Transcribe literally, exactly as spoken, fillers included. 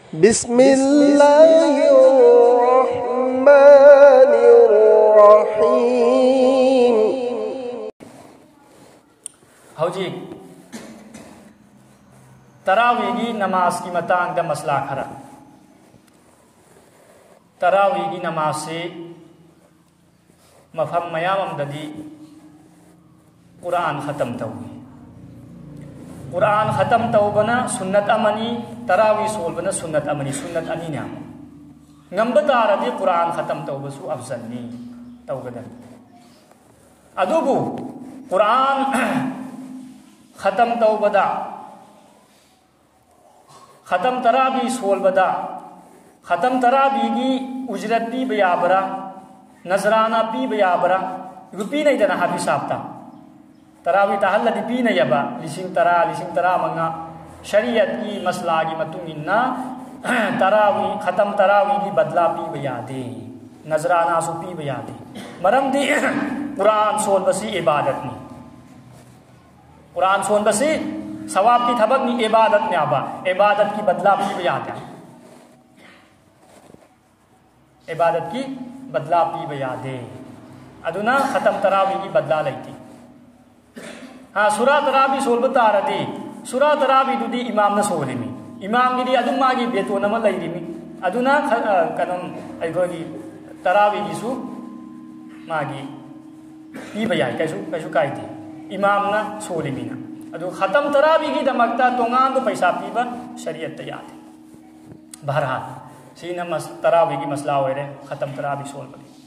بسم الله الرحمن الرحيم. ꯍꯧꯖꯤꯛ ꯇꯔꯥꯋꯤꯒꯤ ꯅꯃꯥꯖꯀꯤ ꯃꯇꯥꯡꯗ ꯃꯁꯂꯥ ꯈꯔ꯫ ꯇꯔꯥꯋꯤꯒꯤ ꯅꯃꯥꯖꯁꯤ ꯃꯐꯝ ꯃꯌꯥꯝ ꯑꯃꯗꯗꯤ ꯀꯨꯔꯥꯟ ꯈꯇꯝ ꯇꯧꯏ꯫ ꯀꯨꯔꯥꯟ ꯈꯇꯝ ꯇꯧꯕꯅ ꯁꯨꯟꯅꯠ ꯑꯃꯅꯤ, ꯇꯔꯥꯋꯤ ꯁꯣꯟꯕꯅ ꯁꯨꯟꯅꯠ ꯑꯃꯅꯤ, ꯁꯨꯟꯅꯠ ꯑꯅꯤꯅꯦ꯫ ꯉꯝꯕ ꯇꯥꯔꯗꯤ ꯀꯨꯔꯥꯟ ꯈꯇꯝ ꯇꯧꯕꯁꯨ ꯑꯐꯖꯜꯅꯤ, ꯇꯧꯒꯗꯕꯅꯤ꯫ ꯑꯗꯨꯕꯨ ꯀꯨꯔꯥꯟ ꯈꯇꯝ ꯇꯧꯕꯗ, ꯈꯇꯝ ꯇꯔꯥꯕꯤ ꯁꯣꯜꯕꯗ, ꯈꯇꯝ ꯇꯔꯥꯕꯤꯒꯤ ꯎꯖꯔꯠ ꯄꯤꯕ ꯌꯥꯕ꯭ꯔꯥ, ꯅꯖꯔꯥꯅꯥ ꯄꯤꯕ ꯌꯥꯕ꯭ꯔꯥ? ꯑꯗꯨ ꯄꯤꯅꯩꯗꯅ ꯍꯥꯐꯤꯖ ꯁꯥꯕꯇ꯫ ꯇꯔꯥꯕꯤ ꯇꯥꯍꯜꯂꯗꯤ ꯄꯤꯅꯩꯌꯦꯕ, ꯂꯤꯁꯤꯡ ꯇꯔꯥ, ꯂꯤꯁꯤꯡ ꯇꯔꯥꯃꯉꯥ꯫ ꯁꯔꯤꯌꯠꯀꯤ ꯃꯁꯂꯥꯒꯤ ꯃꯇꯨꯡ ꯏꯟꯅ ꯇꯔꯥꯋꯤ, ꯈꯇꯝ ꯇꯔꯥꯋꯤꯒꯤ ꯕꯗꯂꯥ ꯄꯤꯕ ꯌꯥꯗꯦ, ꯅꯖꯔꯥꯅꯥꯁꯨ ꯄꯤꯕ ꯌꯥꯗꯦ꯫ ꯃꯔꯝꯗꯤ ꯀꯨꯔꯥꯟ ꯁꯣꯟꯕꯁꯤ ꯏꯕꯥꯗꯠꯅꯤ꯫ ꯀꯨꯔꯥꯟ ꯁꯣꯟꯕꯁꯤ ꯁꯋꯥꯕꯀꯤ ꯊꯕꯛꯅꯤ, ꯏꯕꯥꯗꯠꯅꯦꯕ꯫ ꯏꯕꯥꯗꯠꯀꯤ ꯕꯗꯂꯥ ꯄꯤꯕ ꯌꯥꯗꯦ꯫ ꯏꯕꯥꯗꯠꯀꯤ ꯕꯗꯂꯥ ꯄꯤꯕ ꯌꯥꯗꯦ꯫ ꯑꯗꯨꯅ ꯈꯇꯝ ꯇꯔꯥꯕꯤꯒꯤ ꯕꯗꯂꯥ ꯂꯩꯇꯦ꯫ ꯍꯥ, ꯁꯨꯔꯥ ꯇꯔꯥꯕꯤ ꯁꯣꯜꯕ ꯇꯥꯔꯗꯤ, ꯁꯨꯔꯥ ꯇꯔꯥꯕꯤꯗꯨꯗꯤ ꯏꯃꯥꯝꯅ ꯁꯣꯜꯂꯤꯃꯤ꯫ ꯏꯃꯥꯝꯒꯤꯗꯤ ꯑꯗꯨꯝ ꯃꯥꯒꯤ ꯕꯦꯇꯣꯟ ꯑꯃ ꯂꯩꯔꯤꯃꯤ꯫ ꯑꯗꯨꯅ ꯈ-, ꯑ, ꯀꯩꯅꯣ, ꯑꯩꯈꯣꯏꯒꯤ ꯇꯔꯥꯕꯤꯒꯤꯁꯨ ꯃꯥꯒꯤ ꯄꯤꯕ ꯌꯥꯏ, ꯀꯩꯁꯨ, ꯀꯩꯁꯨ ꯀꯥꯏꯗꯦ, ꯏꯃꯥꯝꯅ ꯁꯣꯜꯂꯤꯃꯤꯅ꯫ ꯑꯗꯨ ꯈꯇꯝ ꯇꯔꯥꯕꯤꯒꯤꯗꯃꯛꯇ ꯇꯣꯉꯥꯟꯕ ꯄꯩꯁꯥ ꯄꯤꯕ ꯁꯔꯤꯌꯠꯇ ꯌꯥꯗꯦ꯫ ꯕꯍꯔꯍꯥꯜ, ꯁꯤꯅ ꯃꯁ-, ꯇꯔꯥꯕꯤꯒꯤ ꯃꯁꯂꯥ ꯑꯣꯏꯔꯦ, ꯈꯇꯝ ꯇꯔꯥꯕꯤ ꯁꯣꯜꯕꯒꯤ꯫